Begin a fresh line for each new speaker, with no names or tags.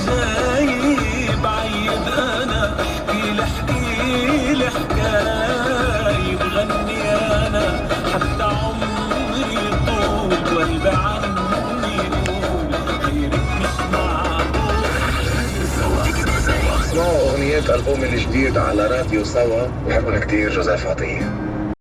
العجايب بعيد انا، احكي لي احكي لي حكاية، بغني انا حتى عمري طول، وقلبي عني يقول غيرك مش معقول.
اسمعوا أغنيات ألبومي الجديد على راديو سوا. بحبكم كتير، جوزيف عطية.